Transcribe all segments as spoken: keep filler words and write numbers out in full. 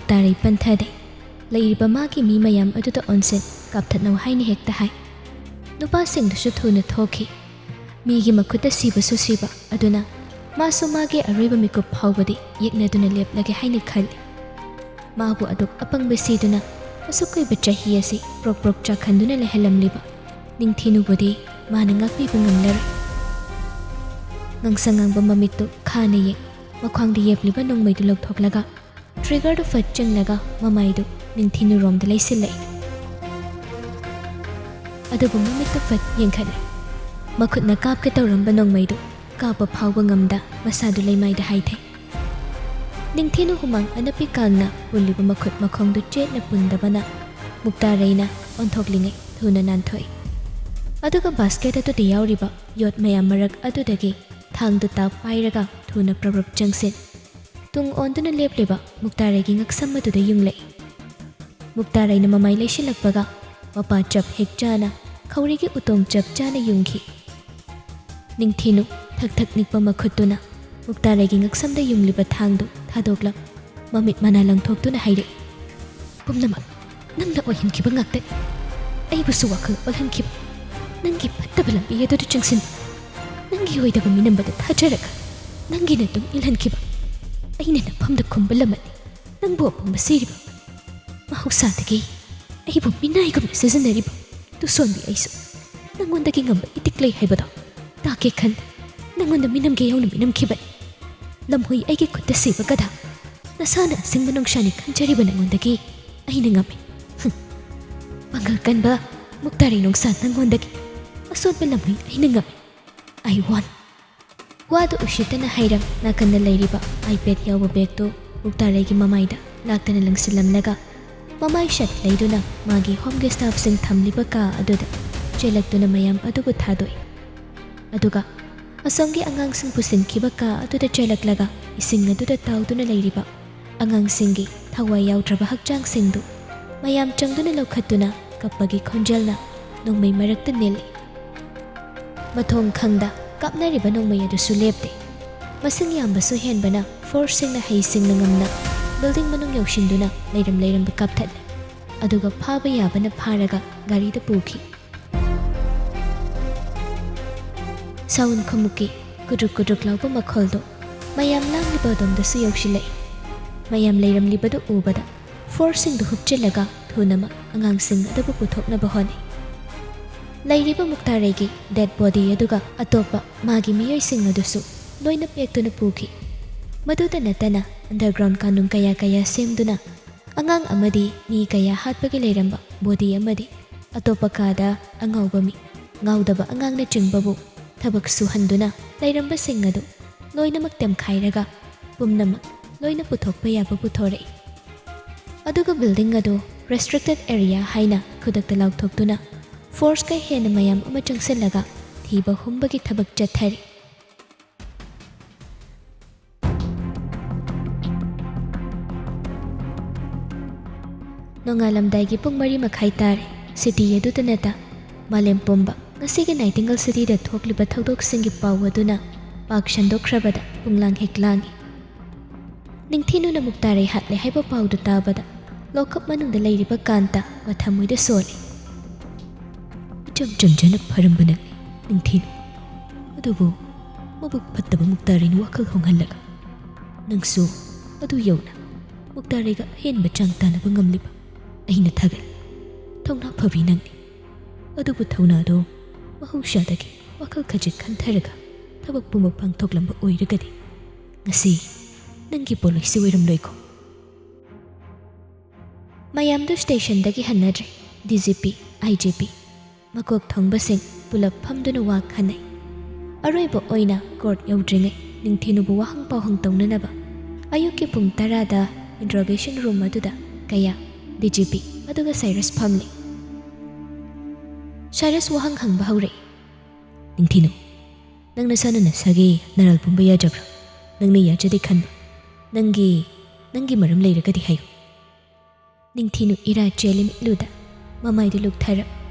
ꯃꯨꯛꯇꯥꯔꯩ ꯄꯟꯊꯗꯦ꯫ ꯂꯩꯔꯤꯕ ꯃꯥꯒꯤ ꯃꯤ ꯃꯌꯥꯝ ꯑꯗꯨꯗ ꯑꯣꯟꯁꯤꯟ ꯀꯥꯞꯊꯠꯅꯧ ꯍꯥꯏꯅ ꯍꯦꯛꯇ ꯍꯥꯏ꯫ ꯅꯨꯄꯥꯁꯤꯡꯗꯨꯁꯨ ꯊꯨꯅ ꯊꯣꯛꯈꯤ꯫ ꯃꯤꯒꯤ ꯃꯈꯨꯠꯇ ꯁꯤꯕꯁꯨ ꯁꯤꯕ ꯑꯗꯨꯅ ꯃꯥꯁꯨ ꯃꯥꯒꯤ ꯑꯔꯣꯏꯕ ꯃꯤꯀꯨꯞ ꯐꯥꯎꯕꯗꯤ ꯌꯦꯛꯅꯗꯨꯅ ꯂꯦꯞꯂꯒꯦ ꯍꯥꯏꯅ ꯈꯜꯂꯤ꯫ ꯃꯥꯕꯨ ꯑꯗꯨꯛ ꯑꯄꯪꯕ ꯁꯤꯗꯨꯅ ꯑꯁꯨꯛ ꯀꯨꯏꯕ ꯆꯍꯤ ꯑꯁꯤ ꯄ꯭ꯔꯣꯛ ꯄ꯭ꯔꯣꯛ ꯆꯥꯛꯈꯟꯗꯨꯅ ꯂꯩꯍꯜꯂꯝꯂꯤꯕ ꯅꯤꯡꯊꯤꯅꯨꯕꯨꯗꯤ ꯃꯥꯅ ꯉꯥꯛꯄꯤꯕ ꯉꯝꯂꯔꯣꯏ꯫ ꯉꯥꯡꯁꯪ ꯉꯥꯡꯕ ꯃꯃꯤꯠꯇꯨ ꯈꯥꯅ ꯌꯦꯡ ꯃꯈ꯭ꯋꯥꯡꯗ ꯌꯦꯞꯂꯤꯕ ꯅꯣꯡꯃꯩꯗꯨ ꯂꯧꯊꯣꯛꯂꯒ triggerꯗꯨ ꯐꯠ ꯆꯤꯡꯂꯒ ꯃꯃꯥꯏꯗꯨ ꯅꯤꯡꯊꯤꯅꯨꯔꯣꯝꯗ ꯂꯩꯁꯤꯜꯂꯛꯏ꯫ ꯑꯗꯨꯕꯨ ꯃꯃꯤꯠꯇꯨ ꯐꯠ ꯌꯦꯡꯈꯠꯂꯦ꯫ ꯃꯈꯨꯠꯅ ꯀꯥꯞꯀꯦ ꯇꯧꯔꯝꯕ ꯅꯣꯡꯃꯩꯗꯨ ꯀꯥꯞꯄ ꯐꯥꯎꯕ ꯉꯝꯗ ꯃꯁꯥꯗꯨ ꯂꯩꯃꯥꯏꯗ ꯍꯥꯏꯊꯩ꯫ ꯅꯤꯡꯊꯤꯅꯨ ꯍꯨꯃꯥꯡ ꯑꯅꯞꯄꯤ ꯀꯥꯡꯅ ꯄꯨꯜꯂꯤꯕ ꯃꯈꯨꯠ ꯃꯈꯣꯡꯗꯨ ꯆꯦꯠꯅ ꯄꯨꯟꯗꯕꯅ ꯃꯨꯛꯇꯥꯔꯩꯅ ꯑꯣꯟꯊꯣꯛꯂꯤꯉꯩ ꯊꯨꯅ ꯅꯥꯟꯊꯣꯛꯏ꯫ ꯑꯗꯨꯒ basket ꯑꯗꯨꯗ ꯌꯥꯎꯔꯤꯕ ꯌꯣꯠ ꯃꯌꯥꯝ ꯃꯔꯛ ꯑꯗꯨꯗꯒꯤ ꯊꯥꯡꯗꯨ ꯇꯥꯞ ꯄꯥꯏꯔꯒ ꯊꯨꯅ ꯄ꯭ꯔꯞ ꯄ꯭ꯔꯞ ꯆꯪꯁꯤꯟ꯫ ꯇꯨꯡ ꯑꯣꯟꯗꯨꯅ ꯂꯦꯞꯂꯤꯕ ꯃꯨꯛꯇꯥꯔꯩꯒꯤ ꯉꯛꯁꯝ ꯑꯗꯨꯗ ꯌꯨꯡꯂꯛꯏ꯫ ꯃꯨꯛꯇꯥꯔꯩꯅ ꯃꯃꯥꯏ ꯂꯩꯁꯤꯜꯂꯛꯄꯒ ꯃꯄꯥ ꯆꯞ ꯍꯦꯛ ꯆꯥꯅ ꯈꯧꯔꯤꯒꯤ ꯎꯇꯣꯡ ꯆꯞ ꯆꯥꯅ ꯌꯨꯡꯈꯤ꯫ ꯅꯤꯡꯊꯤꯅꯨ ꯊꯛ ꯊꯛ ꯅꯤꯛꯄ ꯃꯈꯨꯠꯇꯨꯅ ꯃꯨꯛꯇꯥꯔꯩꯒꯤ ꯉꯛꯁꯝꯗ ꯌꯨꯡꯂꯤꯕ ꯊꯥꯡꯗꯨ ꯊꯥꯗꯣꯛꯂꯛ ꯃꯃꯤꯠ ꯃꯅꯥ ꯂꯪꯊꯣꯛꯇꯨꯅ ꯍꯥꯏꯔꯛꯏ, "ꯄꯨꯝꯅꯃꯛ ꯅꯪꯅ ꯑꯣꯏꯍꯟꯈꯤꯕ ꯉꯥꯛꯇꯅꯤ꯫ ꯑꯩꯕꯨꯁꯨ ꯋꯥꯈꯜ ꯑꯣꯜꯍꯟꯈꯤꯕ꯫ ꯅꯪꯒꯤ ꯐꯠꯇꯕ ꯂꯝꯕꯤ ꯑꯗꯨꯗ ꯆꯪꯁꯤꯟꯕ, ꯅꯪꯒꯤ ꯑꯣꯏꯗꯕ ꯃꯤꯅꯝꯕꯗ ꯊꯥꯖꯔꯒ ꯅꯪꯒꯤ ꯅꯇꯨꯡ ꯏꯜꯍꯟꯈꯤꯕ꯫ ꯑꯩꯅ ꯅꯐꯝꯗ ꯈꯨꯝꯕ ꯂꯃꯟꯅꯤ꯫ ꯅꯪꯕꯨ ꯑꯄꯪꯕ ꯁꯤꯔꯤꯕ, ꯃꯍꯧꯁꯥꯗꯒꯤ ꯑꯩꯕꯨ ꯃꯤꯅꯥꯏꯒꯨꯝꯅ ꯁꯤꯖꯤꯟꯅꯔꯤꯕ ꯇꯨꯁꯣꯟꯕꯤ ꯑꯩꯁꯨ ꯅꯪꯉꯣꯟꯗꯒꯤ ꯉꯝꯕ ꯏꯇꯤꯛ ꯂꯩ ꯍꯥꯏꯕꯗꯣ ꯇꯥꯛꯀꯦ ꯈꯟ ꯅꯪꯉꯣꯟꯗ ꯃꯤꯅꯝꯒꯦ ꯌꯥꯎꯅ ꯃꯤꯅꯝꯈꯤꯕꯅꯤ꯫ ꯂꯝꯍꯨꯏ ꯑꯩꯒꯤ ꯈꯨꯠꯇ ꯁꯤꯕ ꯒꯙꯥ, ꯅꯁꯥꯅ ꯑꯁꯤꯡꯕ ꯅꯨꯡꯁꯥꯅꯤ ꯈꯟꯖꯔꯤꯕ ꯅꯪꯉꯣꯟꯗꯒꯤ ꯑꯩꯅ ꯉꯝꯃꯤ꯫ ꯍꯨꯝ꯫ ꯄꯥꯡꯒꯜ ꯀꯟꯕ ꯃꯨꯛꯇꯥꯔꯩ ꯅꯣꯡꯁꯥ ꯅꯪꯉꯣꯟꯗꯒꯤ ꯑꯁꯣꯟꯕ ꯂꯝꯍꯨꯏ ꯑꯩꯅ ꯉꯝꯃꯤ꯫ I won." ꯋꯥꯗꯨ ꯎꯁꯤꯠꯇꯅ ꯍꯩꯔꯝ ꯅꯥꯀꯟꯗ ꯂꯩꯔꯤꯕ iPad ꯌꯥꯎꯕ bagꯇꯨ ꯃꯨꯛꯇꯥꯔꯩꯒꯤ ꯃꯃꯥꯏꯗ ꯂꯥꯛꯇꯅ ꯂꯪꯁꯤꯜꯂꯝꯂꯒ ꯃꯃꯥꯏ ꯁꯠ ꯂꯩꯗꯨꯅ ꯃꯥꯒꯤ ꯍꯣꯝꯒꯤ staffꯁꯤꯡ ꯊꯝꯂꯤꯕ ꯀꯥ ꯑꯗꯨꯗ ꯆꯦꯜꯂꯛꯇꯨꯅ ꯃꯌꯥꯝ ꯑꯗꯨꯕꯨ ꯊꯥꯗꯣꯛꯏ꯫ ꯑꯗꯨꯒ ꯑꯁꯣꯝꯒꯤ ꯑꯉꯥꯡꯁꯤꯡ ꯄꯨꯁꯤꯟꯈꯤꯕ ꯀꯥ ꯑꯗꯨꯗ ꯆꯦꯜꯂꯛꯂꯒ ꯏꯁꯤꯡ ꯑꯗꯨꯗ ꯇꯥꯎꯗꯨꯅ ꯂꯩꯔꯤꯕ ꯑꯉꯥꯡꯁꯤꯡꯒꯤ ꯊꯋꯥꯏ ꯌꯥꯎꯗ꯭ꯔꯕ ꯍꯛꯆꯥꯡꯁꯤꯡꯗꯨ ꯃꯌꯥꯝ ꯆꯪꯗꯨꯅ ꯂꯧꯈꯠꯇꯨꯅ ꯀꯞꯄꯒꯤ ꯈꯣꯟꯖꯦꯜꯅ ꯅꯣꯡꯃꯩ ꯃꯔꯛꯇ ꯅꯤꯜꯂꯤ꯫ ꯃꯊꯣꯡ ꯈꯪꯗ ꯀꯥꯞꯅꯔꯤꯕ ꯅꯣꯡꯃꯩ ꯑꯗꯨꯁꯨ ꯂꯦꯞꯇꯦ꯫ ꯃꯁꯤꯡ ꯌꯥꯝꯕꯁꯨ ꯍꯦꯟꯕꯅ forceꯁꯤꯡꯅ ꯍꯩꯁꯤꯡꯅ ꯉꯝꯅ ꯕꯤꯜꯗꯤꯡ ꯃꯅꯨꯡ ꯌꯧꯁꯤꯟꯗꯨꯅ ꯂꯩꯔꯝ ꯂꯩꯔꯝꯕ ꯀꯥꯞꯊꯠꯂꯦ꯫ ꯑꯗꯨꯒ ꯐꯥꯕ ꯌꯥꯕꯅ ꯐꯥꯔꯒ ꯒꯥꯔꯤꯗ ꯄꯨꯈꯤ꯫ ꯁꯥꯎꯟ ꯈꯨꯃꯨꯛꯀꯤ ꯀꯨꯗ꯭ꯔꯨꯛ ꯀꯨꯗ꯭ꯔꯨꯛ ꯂꯥꯎꯕ ꯃꯈꯣꯜꯗꯣ ꯃꯌꯥꯝ ꯂꯥꯡꯂꯤꯕ ꯑꯗꯣꯝꯗꯁꯨ ꯌꯧꯁꯤꯜꯂꯛꯏ꯫ ꯃꯌꯥꯝ ꯂꯩꯔꯝꯂꯤꯕꯗꯨ ꯎꯕꯗ ꯐꯣꯔꯁꯁꯤꯡꯗꯨ ꯍꯨꯞꯆꯤꯜꯂꯒ ꯊꯨꯅꯃꯛ ꯑꯉꯥꯡꯁꯤꯡ ꯑꯗꯨꯕꯨ ꯄꯨꯊꯣꯛꯅꯕ ꯍꯣꯠꯅꯩ꯫ ꯂꯩꯔꯤꯕ ꯃꯨꯛꯇꯥꯔꯩꯒꯤ ꯗꯦꯗ ꯕꯣꯗꯤ ꯑꯗꯨꯒ ꯑꯇꯣꯞꯄ ꯃꯥꯒꯤ ꯃꯤꯑꯣꯏꯁꯤꯡ ꯑꯗꯨꯁꯨ ꯂꯣꯏꯅ ꯄꯦꯛꯇꯨꯅ ꯄꯨꯈꯤ꯫ ꯃꯗꯨꯗ ꯅꯠꯇꯅ ꯑꯟꯗꯔꯒ꯭ꯔꯥꯎꯟ ꯀꯥꯅꯨꯡ ꯀꯌꯥ ꯀꯌꯥ ꯁꯦꯝꯗꯨꯅ ꯑꯉꯥꯡ ꯑꯃꯗꯤ ꯃꯤ ꯀꯌꯥ ꯍꯥꯠꯄꯒꯤ ꯂꯩꯔꯝꯕ ꯕꯣꯗꯤ ꯑꯃꯗꯤ ꯑꯇꯣꯞꯄ ꯀꯥꯗ ꯑꯉꯥꯎꯕ ꯃꯤ, ꯉꯥꯎꯗꯕ ꯑꯉꯥꯡꯅꯆꯤꯡꯕꯕꯨ ꯊꯕꯛ ꯁꯨꯍꯟꯗꯨꯅ ꯂꯩꯔꯝꯕꯁꯤꯡ ꯑꯗꯨ ꯂꯣꯏꯅꯃꯛ ꯇꯦꯝꯈꯥꯏꯔꯒ ꯄꯨꯝꯅꯃꯛ ꯂꯣꯏꯅ ꯄꯨꯊꯣꯛꯄ ꯌꯥꯕ ꯄꯨꯊꯣꯔꯛꯏ꯫ ꯑꯗꯨꯒ ꯕꯤꯜꯗꯤꯡ ꯑꯗꯨ ꯔꯦꯁꯇ꯭ꯔꯤꯛꯇꯦꯗ ꯑꯦꯔꯤꯌꯥ ꯍꯥꯏꯅ ꯈꯨꯗꯛꯇ ꯂꯥꯎꯊꯣꯛꯇꯨꯅ ꯐꯣꯔꯁꯀ ꯍꯦꯟꯅ ꯃꯌꯥꯝ ꯑꯃ ꯆꯪꯁꯤꯜꯂꯒ ꯊꯤꯕ ꯍꯨꯝꯕꯒꯤ ꯊꯕꯛ ꯆꯠꯊꯔꯤ꯫ ꯅꯣꯡꯉꯥꯜꯂꯝꯗꯥꯏꯒꯤ ꯄꯨꯡ ꯃꯔꯤ ꯃꯈꯥꯏ ꯇꯥꯔꯦ꯫ ꯁꯤꯇꯤ ꯑꯗꯨꯗ ꯅꯠꯇ ꯃꯥꯂꯦꯝ ꯄꯨꯝꯕ ꯉꯁꯤꯒꯤ ꯅꯥꯏꯇꯤꯡꯒꯜ ꯁꯤꯇꯤꯗ ꯊꯣꯛꯂꯤꯕ ꯊꯧꯗꯣꯛꯁꯤꯡꯒꯤ ꯄꯥꯎ ꯑꯗꯨꯅ ꯄꯥꯛ ꯁꯟꯗꯣꯛꯈ꯭ꯔꯕꯗ ꯄꯨꯡꯂꯥꯡ ꯍꯦꯛ ꯂꯥꯡꯏ꯫ ꯅꯤꯡꯊꯤꯅꯨꯅ ꯃꯨꯛꯇꯥꯔꯩ ꯍꯥꯠꯂꯦ ꯍꯥꯏꯕ ꯄꯥꯎꯗꯨ ꯇꯥꯕꯗ ꯂꯣꯀꯞ ꯃꯅꯨꯡꯗ ꯂꯩꯔꯤꯕ ꯀꯥꯟꯇ ꯃꯊꯃꯣꯏꯗ ꯁꯣꯜꯂꯤ꯫ ꯏꯆꯝ ꯆꯝꯖꯅ ꯐꯔꯝꯕ ꯅꯪꯅꯤ, ꯅꯤꯡꯊꯤꯅꯨ꯫ ꯑꯗꯨꯕꯨ ꯃꯕꯨꯛ ꯐꯠꯇꯕ ꯃꯨꯛꯇꯥꯔꯩꯅ ꯋꯥꯈꯜ ꯍꯣꯡꯍꯜꯂꯒ ꯅꯪꯁꯨ ꯑꯗꯨ ꯌꯧꯅ ꯃꯨꯛꯇꯥꯔꯩꯒ ꯑꯍꯦꯟꯕ ꯆꯥꯡ ꯇꯥꯅꯕ ꯉꯝꯂꯤꯕ ꯑꯩꯅ ꯊꯥꯒꯠꯂꯤ꯫ ꯊꯧꯅꯥ ꯐꯕꯤ ꯅꯪꯅꯤ꯫ ꯑꯗꯨꯕꯨ ꯊꯧꯅꯥꯗꯣ ꯃꯍꯧꯁꯥꯗꯒꯤ ꯋꯥꯈꯜ ꯈꯖꯤꯛ ꯈꯟꯊꯔꯒ ꯊꯕꯛ ꯄꯨꯝꯕ ꯄꯥꯡꯊꯣꯛꯂꯝꯕ ꯑꯣꯏꯔꯒꯗꯤ ꯉꯁꯤ ꯅꯪꯒꯤ ꯄꯣꯂꯣꯏꯁꯤ ꯑꯣꯏꯔꯝꯂꯣꯏꯀꯣ꯫ ꯃꯌꯥꯝꯗꯨ ꯁ꯭ꯇꯦꯁꯟꯗꯒꯤ ꯍꯟꯅꯗ꯭ꯔꯦ꯫ ꯗꯤ ꯖꯤ ꯄꯤ, ꯑꯥꯏ ꯖꯤ ꯄꯤ, ꯃꯀꯣꯛ ꯊꯣꯡꯕꯁꯤꯡ ꯄꯨꯂꯞ ꯐꯝꯗꯨꯅ ꯋꯥ ꯈꯟꯅꯩ꯫ ꯑꯔꯣꯏꯕ ꯑꯣꯏꯅ ꯀꯣꯔꯠ ꯌꯧꯗ꯭ꯔꯤꯉꯩ ꯅꯤꯡꯊꯤꯅꯨꯕꯨ ꯋꯥꯍꯪ ꯄꯥꯎꯍꯪ ꯇꯧꯅꯅꯕ ꯑꯌꯨꯛꯀꯤ ꯄꯨꯡ ꯇꯔꯥꯗ ꯏꯟꯇ꯭ꯔꯣꯒꯦꯁꯟ ꯔꯨꯝ ꯑꯗꯨꯗ ꯀꯌꯥ, ꯗꯤ ꯖꯤ ꯄꯤ, ꯑꯗꯨꯒ ꯁꯥꯏꯔꯁ ꯐꯝꯂꯤ꯫ ꯁꯥꯏꯔꯁ ꯋꯥꯍꯪ ꯍꯪꯕ ꯍꯧꯔꯛꯏ꯫ ꯅꯤꯡꯊꯤꯅꯨ, ꯅꯪ ꯅꯁꯥꯅ ꯅꯁꯥꯒꯤ ꯅꯔꯥꯜ ꯄꯨꯝꯕ ꯌꯥꯖꯕ꯭ꯔꯥ? ꯅꯪꯅ ꯌꯥꯖꯗꯦ ꯈꯟꯕ ꯅꯪꯒꯤ, ꯅꯪꯒꯤ ꯃꯔꯝ ꯂꯩꯔꯒꯗꯤ ꯍꯥꯏꯌꯨ꯫ ꯅꯤꯡꯊꯤꯅꯨ ꯏꯔꯥ ꯆꯦꯜꯂꯤ ꯃꯤꯠꯂꯨꯗ ꯃꯃꯥꯏꯗꯨ ꯂꯨꯞꯊꯔ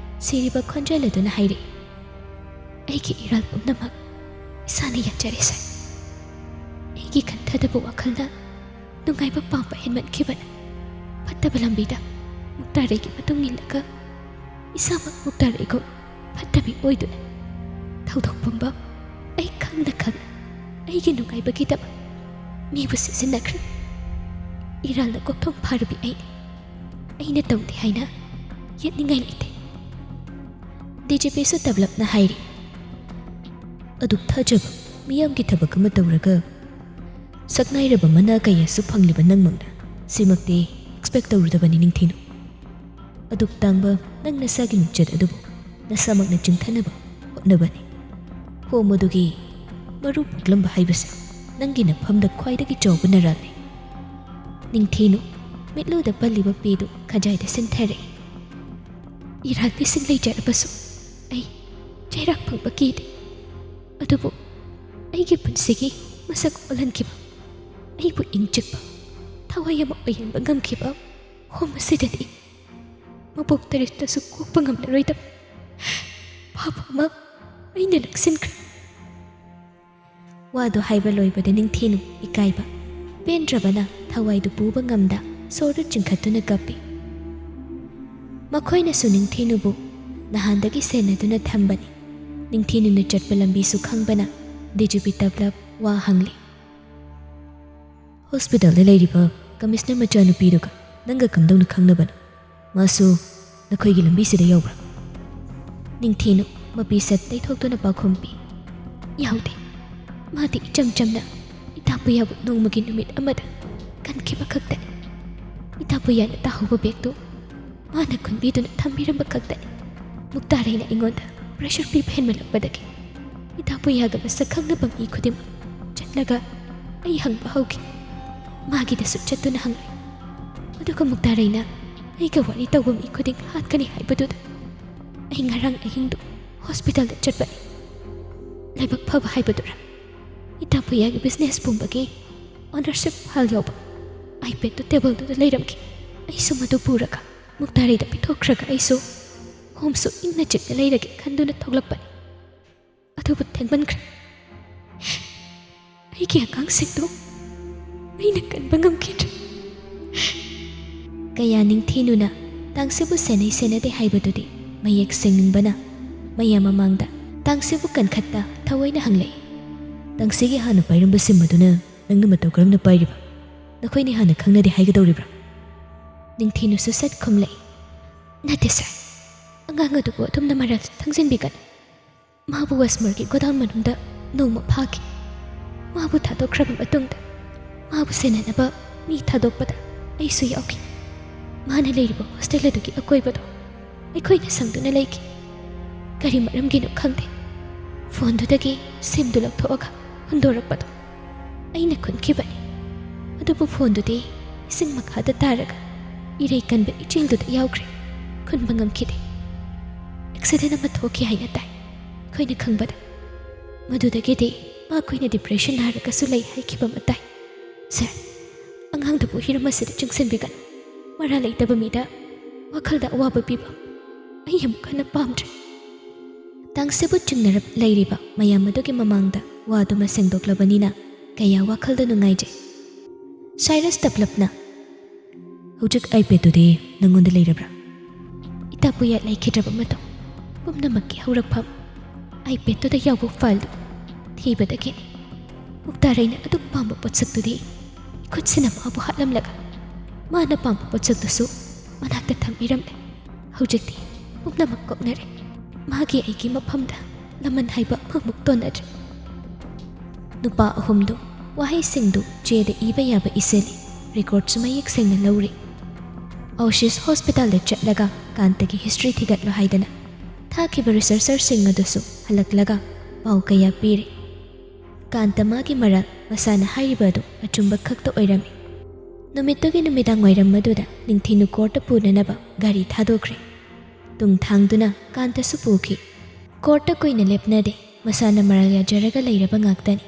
ꯁꯤꯔꯤꯕ ꯈꯣꯟꯖꯦꯜ ꯑꯗꯨꯅ ꯍꯥꯏꯔꯛꯏ, "ꯑꯩꯒꯤ ꯏꯔꯥꯜ ꯄꯨꯝꯅꯃꯛ ꯏꯁꯥꯅ ꯌꯥꯖꯔꯦ ꯁꯥꯔ꯫ ꯑꯩꯒꯤ ꯈꯟꯊꯗꯕ ꯋꯥꯈꯜꯅ ꯅꯨꯡꯉꯥꯏꯕ ꯄꯥꯝꯕ ꯍꯦꯟꯃꯟꯈꯤꯕꯅ ꯐꯠꯇꯕ ꯂꯝꯕꯤꯗ ꯃꯨꯛꯇꯥꯔꯩꯒꯤ ꯃꯇꯨꯡ ꯏꯜꯂꯒ ꯏꯁꯥꯃꯛ ꯃꯨꯛꯇꯥꯔꯩꯒꯨꯝ ꯐꯠꯇꯕꯤ ꯑꯣꯏꯗꯨꯅ ꯊꯧꯗꯣꯛ ꯄꯨꯝꯕ ꯑꯩ ꯈꯪꯅ ꯈꯪꯅ ꯑꯩꯒꯤ ꯅꯨꯡꯉꯥꯏꯕꯒꯤꯗꯃꯛ ꯃꯤꯕꯨ ꯁꯤꯖꯤꯟꯅꯈ꯭ꯔꯦ꯫ ꯏꯔꯥꯜꯅ ꯀꯣꯛꯊꯣꯡ ꯐꯥꯔꯕꯤ ꯑꯩꯅꯤ꯫ ꯑꯩꯅ ꯇꯧꯗꯦ ꯍꯥꯏꯅ ꯌꯦꯠꯅꯤꯡꯉꯥꯏ ꯂꯩꯇꯦ꯫ ꯗꯤ ꯖꯤ ꯄꯤꯁꯨ ꯇꯞꯂꯞꯅ ꯍꯥꯏꯔꯤ꯫ ꯑꯗꯨꯛ ꯊꯥꯖꯕ ꯃꯤꯌꯥꯝꯒꯤ ꯊꯕꯛ ꯑꯃ ꯇꯧꯔꯒ ꯁꯛꯅꯥꯏꯔꯕ ꯃꯅꯥ ꯀꯌꯥꯁꯨ ꯐꯪꯂꯤꯕ ꯅꯪꯃꯛꯅ ꯁꯤꯃꯛꯇꯤ ꯑꯦꯛꯁꯄꯦꯛ ꯇꯧꯔꯨꯗꯕꯅꯤ ꯅꯤꯡꯊꯤꯅꯨ꯫ ꯑꯗꯨꯛ ꯇꯥꯡꯕ ꯅꯪ ꯅꯁꯥꯒꯤ ꯃꯤꯡꯆꯠ ꯑꯗꯨꯕꯨ ꯅꯁꯥꯃꯛꯅ ꯆꯤꯡꯊꯅꯕ ꯍꯣꯠꯅꯕꯅꯤ꯫ ꯍꯣꯝ ꯑꯗꯨꯒꯤ ꯃꯔꯨ ꯄꯣꯛꯂꯝꯕ ꯍꯥꯏꯕꯁꯦ ꯅꯪꯒꯤ ꯅꯐꯝꯗ ꯈ꯭ꯋꯥꯏꯗꯒꯤ ꯆꯥꯎꯕ ꯅꯔꯥꯜꯅꯤ꯫ ꯅꯤꯡꯊꯤꯅꯨ ꯃꯤꯠꯂꯨꯗ ꯄꯜꯂꯤꯕ ꯄꯤꯗꯨ ꯈꯖꯥꯏꯗ ꯁꯤꯟꯊꯔꯛꯏ꯫ ꯏꯔꯥꯟꯕꯤꯁꯤꯡ ꯂꯩꯖꯔꯕꯁꯨ ꯑꯩ ꯆꯩꯔꯥꯛ ꯐꯪꯕ ꯀꯤꯗꯦ꯫ ꯑꯗꯨꯕꯨ ꯑꯩꯒꯤ ꯄꯨꯟꯁꯤꯒꯤ ꯃꯁꯛ ꯑꯣꯜꯍꯟꯈꯤꯕ, ꯑꯩꯕꯨ ꯏꯪ ꯆꯤꯛꯄ, ꯊꯋꯥꯏ ꯑꯃ ꯑꯣꯏꯍꯟꯕ ꯉꯝꯈꯤꯕ ꯍꯣꯝ ꯑꯁꯤꯗꯗꯤ ꯃꯄꯣꯛ ꯇꯔꯦꯠꯇꯁꯨ ꯀꯣꯛꯄ ꯉꯝꯂꯔꯣꯏꯗꯕ ꯄꯥꯞ ꯑꯃ ꯑꯩꯅ ꯂꯧꯁꯤꯟꯈ꯭ꯔꯦ꯫ ꯋꯥꯗꯨ ꯍꯥꯏꯕ ꯂꯣꯏꯕꯗ ꯅꯤꯡꯊꯤꯅꯨ ꯏꯀꯥꯏꯕ ꯄꯦꯟꯗ꯭ꯔꯕꯅ ꯊꯋꯥꯏꯗꯨ ꯄꯨꯕ ꯉꯝꯗ ꯁꯣꯔꯗꯨ ꯆꯤꯡꯈꯠꯇꯨꯅ ꯀꯞꯄꯤ꯫ ꯃꯈꯣꯏꯅꯁꯨ ꯅꯤꯡꯊꯤꯅꯨꯕꯨ ꯅꯍꯥꯟꯗꯒꯤ ꯁꯦꯟꯅꯗꯨꯅ ꯊꯝꯕꯅꯤ꯫ ꯅꯤꯡꯊꯤꯅꯨꯅ ꯆꯠꯄ ꯂꯝꯕꯤꯁꯨ ꯈꯪꯕꯅ ꯗꯤ ꯖꯤ ꯄꯤ ꯇꯞꯂꯞ ꯋꯥ ꯍꯪꯂꯤ꯫ ꯍꯣꯁꯄꯤꯇꯥꯜꯗ ꯂꯩꯔꯤꯕ ꯀꯃꯤꯁꯅꯔ ꯃꯆꯥꯅꯨꯄꯤꯗꯨꯒ ꯅꯪꯒ ꯀꯝꯗꯧꯅ ꯈꯪꯅꯕꯅꯣ? ꯃꯥꯁꯨ ꯅꯈꯣꯏꯒꯤ ꯂꯝꯕꯤꯁꯤꯗ ꯌꯥꯎꯕ꯭ꯔꯥ? ꯅꯤꯡꯊꯤꯅꯨ ꯃꯄꯤ ꯁꯠ ꯇꯩꯊꯣꯛꯇꯨꯅ ꯄꯥꯎꯈꯨꯝ ꯄꯤ꯫ ꯌꯥꯎꯗꯦ꯫ ꯃꯥꯗꯤ ꯏꯆꯝ ꯆꯝꯅ ꯏꯇꯥ ꯄꯨꯌꯥꯕꯨ ꯅꯣꯡꯃꯒꯤ ꯅꯨꯃꯤꯠ ꯑꯃꯗ ꯀꯟꯈꯤꯕ ꯈꯛꯇꯅꯤ꯫ ꯏꯇꯥ ꯄꯨꯌꯥꯅ ꯇꯥꯍꯧꯕ ꯕꯦꯒꯇꯨ ꯃꯥꯅ ꯈꯨꯟꯕꯤꯗꯨꯅ ꯊꯝꯕꯤꯔꯝꯕ ꯈꯛꯇꯅꯤ꯫ ꯃꯨꯛꯇꯥꯔꯩꯅ ꯑꯩꯉꯣꯟꯗ ꯄ꯭ꯔꯦꯁꯔ ꯄꯤꯕ ꯍꯦꯟꯃꯜꯂꯛꯄꯗꯒꯤ ꯏꯇꯥ ꯄꯨꯌꯥꯒ ꯃꯁꯛ ꯈꯪꯅꯕ ꯃꯤ ꯈꯨꯗꯤꯡꯃꯛ ꯆꯠꯂꯒ ꯑꯩ ꯍꯪꯕ ꯍꯧꯈꯤ꯫ ꯃꯥꯒꯤꯗꯁꯨ ꯆꯠꯇꯨꯅ ꯍꯪꯂꯦ꯫ ꯑꯗꯨꯒ ꯃꯨꯛꯇꯥꯔꯩꯅ ꯑꯩꯒ ꯋꯥꯔꯤ ꯇꯧꯕ ꯃꯤ ꯈꯨꯗꯤꯡ ꯍꯥꯠꯀꯅꯤ ꯍꯥꯏꯕꯗꯨꯗ ꯑꯩ ꯉꯔꯥꯡ ꯑꯍꯤꯡꯗꯨ ꯍꯣꯁꯄꯤꯇꯥꯜꯗ ꯆꯠꯄꯅꯤ꯫ ꯂꯥꯏꯕꯛ ꯐꯕ ꯍꯥꯏꯕꯗꯨꯔꯥ? ꯏꯇꯥ ꯄꯨꯌꯥꯒꯤ ꯕꯤꯖꯤꯅꯦꯁ ꯄꯨꯝꯕꯒꯤ ꯑꯣꯅꯔꯁꯤꯞ ꯐꯥꯏꯜ ꯌꯥꯎꯕ ꯑꯥꯏꯄꯦꯗꯇꯨ ꯇꯦꯕꯜꯗꯨꯗ ꯂꯩꯔꯝꯈꯤ꯫ ꯑꯩꯁꯨ ꯃꯗꯨ ꯄꯨꯔꯒ ꯃꯨꯛꯇꯥꯔꯩꯗ ꯄꯤꯊꯣꯛꯈ꯭ꯔꯒ ꯑꯩꯁꯨ ꯍꯣꯝꯁꯨ ꯏꯪꯅ ꯆꯤꯛꯅ ꯂꯩꯔꯒꯦ ꯈꯟꯗꯨꯅ ꯊꯣꯛꯂꯛꯄꯅꯤ꯫ ꯑꯗꯨꯕꯨ ꯊꯦꯡꯃꯟꯈ꯭ꯔꯦ꯫ ꯑꯩꯒꯤ ꯑꯉꯥꯡꯁꯤꯡꯗꯨ ꯑꯩꯅ ꯀꯟꯕ ꯉꯝꯈꯤꯗ꯭ꯔꯦ꯫ ꯀꯌꯥ ꯅꯤꯡꯊꯤꯅꯨꯅ ꯇꯥꯡꯁꯤꯕꯨ ꯁꯦꯟꯅꯩ ꯁꯦꯟꯅꯗꯦ ꯍꯥꯏꯕꯗꯨꯗꯤ ꯃꯌꯦꯛ ꯁꯦꯡꯅꯤꯡꯕꯅ ꯃꯌꯥꯝ ꯃꯃꯥꯡꯗ ꯇꯥꯡꯁꯤꯕꯨ ꯀꯟꯈꯠꯇ ꯊꯑꯣꯏꯅ ꯍꯪꯂꯛꯏ꯫ "ꯇꯥꯡꯁꯤꯒꯤ ꯍꯥꯟꯅ ꯄꯥꯏꯔꯝꯕ ꯁꯤꯝ ꯑꯗꯨꯅ ꯅꯪꯅ ꯃꯇꯧ ꯀꯔꯝꯅ ꯄꯥꯏꯔꯤꯕ? ꯅꯈꯣꯏꯅꯤ ꯍꯥꯟꯅ ꯈꯪꯅꯗꯦ ꯍꯥꯏꯒꯗꯧꯔꯤꯕ꯭ꯔꯥ?" ꯅꯤꯡꯊꯤꯅꯨꯁꯨ ꯁꯠ ꯈꯨꯝꯂꯛꯏ꯫ "ꯅꯠꯇꯦ ꯁꯥꯔ, ꯑꯉꯥꯡ ꯑꯗꯨꯕꯨ ꯑꯗꯨꯝꯅ ꯃꯔꯜ ꯊꯪꯖꯤꯟꯕꯤꯒꯅꯨ꯫ ꯃꯥꯕꯨ ꯋꯥꯁꯃꯔꯒꯤ ꯒꯣꯗꯥꯎꯟ ꯃꯅꯨꯡꯗ ꯅꯣꯡꯃ ꯐꯥꯈꯤ꯫ ꯃꯥꯕꯨ ꯊꯥꯗꯣꯛꯈ꯭ꯔꯕ ꯃꯇꯨꯡꯗ ꯃꯥꯕꯨ ꯁꯦꯟꯅꯅꯕ ꯃꯤ ꯊꯥꯗꯣꯛꯄꯗ ꯑꯩꯁꯨ ꯌꯥꯎꯈꯤ꯫ ꯃꯥꯅ ꯂꯩꯔꯤꯕ ꯍꯣꯁꯇꯦꯜ ꯑꯗꯨꯒꯤ ꯑꯀꯣꯏꯕꯗꯣ ꯑꯩꯈꯣꯏꯅ ꯁꯪꯗꯨꯅ ꯂꯩꯈꯤ꯫ ꯀꯔꯤ ꯃꯔꯝꯒꯤꯅꯣ ꯈꯪꯗꯦ, ꯐꯣꯟꯗꯨꯗꯒꯤ ꯁꯤꯝꯗꯨ ꯂꯧꯊꯣꯛꯑꯒ ꯍꯨꯟꯗꯣꯔꯛꯄꯗꯣ ꯑꯩꯅ ꯈꯨꯟꯈꯤꯕꯅꯤ꯫ ꯑꯗꯨꯕꯨ ꯐꯣꯟꯗꯨꯗꯤ ꯏꯁꯤꯡ ꯃꯈꯥꯗ ꯇꯥꯔꯒ ꯏꯔꯩ ꯀꯟꯕ ꯏꯆꯦꯜꯗꯨꯗ ꯌꯥꯎꯈ꯭ꯔꯦ꯫ ꯈꯨꯟꯕ ꯉꯝꯈꯤꯗꯦ꯫ ꯑꯦꯛꯁꯤꯗꯦꯟ ꯑꯃ ꯊꯣꯛꯈꯤ ꯍꯥꯏꯅ ꯇꯥꯏ ꯑꯩꯈꯣꯏꯅ ꯈꯪꯕꯗ꯫ ꯃꯗꯨꯗꯒꯤꯗꯤ ꯃꯥ ꯀꯨꯏꯅ ꯗꯤꯄ꯭ꯔꯦꯁꯟ ꯅꯥꯔꯒꯁꯨ ꯂꯩ ꯍꯥꯏꯈꯤꯕ ꯑꯃ ꯇꯥꯏ꯫ ꯁꯥꯔ, ꯑꯉꯥꯡꯗꯨꯕꯨ ꯍꯤꯔꯝ ꯑꯁꯤꯗ ꯆꯪꯁꯤꯟꯕꯤꯒꯅꯨ꯫ ꯃꯔꯥ ꯂꯩꯇꯕ ꯃꯤꯗ ꯋꯥꯈꯜꯗ ꯑꯋꯥꯕ ꯄꯤꯕ ꯑꯩ ꯑꯃꯨꯛ ꯍꯟꯅ ꯄꯥꯝꯗ꯭ꯔꯦ꯫" ꯇꯥꯡꯁꯤꯕꯨ ꯆꯤꯡꯅꯔꯞ ꯂꯩꯔꯤꯕ ꯃꯌꯥꯝ ꯑꯗꯨꯒꯤ ꯃꯃꯥꯡꯗ ꯋꯥꯗꯨꯃ ꯁꯦꯡꯗꯣꯛꯂꯕꯅꯤꯅ ꯀꯌꯥ ꯋꯥꯈꯜꯗ ꯅꯨꯡꯉꯥꯏꯖꯩ꯫ ꯁꯥꯏꯔꯁ ꯇꯞꯂꯞꯅ, "ꯍꯧꯖꯤꯛ ꯑꯥꯏꯄꯦꯗꯇꯨꯗꯤ ꯅꯪꯉꯣꯟꯗ ꯂꯩꯔꯕ꯭ꯔꯥ?" "ꯏꯇꯥ ꯄꯨꯌꯥ ꯂꯩꯈꯤꯗ꯭ꯔꯕ ꯃꯇꯨꯡ ꯄꯨꯝꯅꯃꯛꯀꯤ ꯍꯧꯔꯛꯐꯝ ꯑꯥꯏꯄꯦꯗꯇꯨꯗ ꯌꯥꯎꯕ ꯐꯥꯏꯜꯗꯨ ꯊꯤꯕꯗꯒꯤꯅꯤ꯫ ꯃꯨꯛꯇꯥꯔꯩꯅ ꯑꯗꯨꯛ ꯄꯥꯝꯕ ꯄꯣꯠꯁꯛꯇꯨꯗꯤ ꯏꯈꯨꯠꯁꯤꯅ ꯃꯥꯕꯨ ꯍꯥꯠꯂꯝꯂꯒ ꯃꯥꯅ ꯄꯥꯝꯕ ꯄꯣꯠꯁꯛꯇꯨꯁꯨ ꯃꯅꯥꯛꯇ ꯊꯝꯕꯤꯔꯝꯂꯦ꯫ ꯍꯧꯖꯤꯛꯇꯤ ꯄꯨꯝꯅꯃꯛ ꯀꯣꯛꯅꯔꯦ꯫ ꯃꯥꯒꯤ ꯑꯩꯒꯤ ꯃꯐꯝꯗ ꯂꯃꯟ ꯍꯥꯏꯕ ꯑꯃꯃꯨꯛ ꯇꯣꯟꯅꯗ꯭ꯔꯦ꯫" ꯅꯨꯄꯥ ꯑꯍꯨꯝꯗꯨ ꯋꯥꯍꯩꯁꯤꯡꯗꯨ ꯆꯦꯗ ꯏꯕ ꯌꯥꯕ ꯏꯁꯤꯜꯂꯤ꯫ ꯔꯦꯀꯣꯔꯗꯁꯨ ꯃꯌꯦꯛ ꯁꯦꯡꯅ ꯂꯧꯔꯤ꯫ ꯑꯣꯁꯤꯁ ꯍꯣꯁꯄꯤꯇꯥꯜꯗ ꯆꯠꯂꯒ ꯀꯥꯟꯇꯒꯤ ꯍꯤꯁꯇ꯭ꯔꯤ ꯊꯤꯒꯠꯂꯣ ꯍꯥꯏꯗꯅ ꯊꯥꯈꯤꯕ ꯔꯤꯁꯔꯆꯔꯁꯤꯡ ꯑꯗꯨꯁꯨ ꯍꯜꯂꯛꯂꯒ ꯄꯥꯎ ꯀꯌꯥ ꯄꯤꯔꯦ꯫ ꯀꯥꯟꯇ ꯃꯥꯒꯤ ꯃꯔꯥꯜ ꯃꯁꯥꯅ ꯍꯥꯏꯔꯤꯕ ꯑꯗꯨ ꯑꯆꯨꯝꯕ ꯈꯛꯇ ꯑꯣꯏꯔꯝꯃꯤ꯫ ꯅꯨꯃꯤꯠꯇꯨꯒꯤ ꯅꯨꯃꯤꯗꯥꯡ ꯋꯥꯏꯔꯝ ꯑꯗꯨꯗ ꯅꯤꯡꯊꯤꯅꯨ ꯀꯣꯔꯠꯇ ꯄꯨꯅꯅꯕ ꯒꯥꯔꯤ ꯊꯥꯗꯣꯛꯈ꯭ꯔꯦ꯫ ꯇꯨꯡ ꯊꯥꯡꯗꯨꯅ ꯀꯥꯟꯇꯁꯨ ꯄꯨꯈꯤ꯫ ꯀꯣꯔꯠꯇ ꯀꯨꯏꯅ ꯂꯦꯞꯅꯗꯦ꯫ ꯃꯁꯥꯅ ꯃꯔꯥꯜ ꯌꯥꯖꯔꯒ ꯂꯩꯔꯕ ꯉꯥꯛꯇꯅꯤ꯫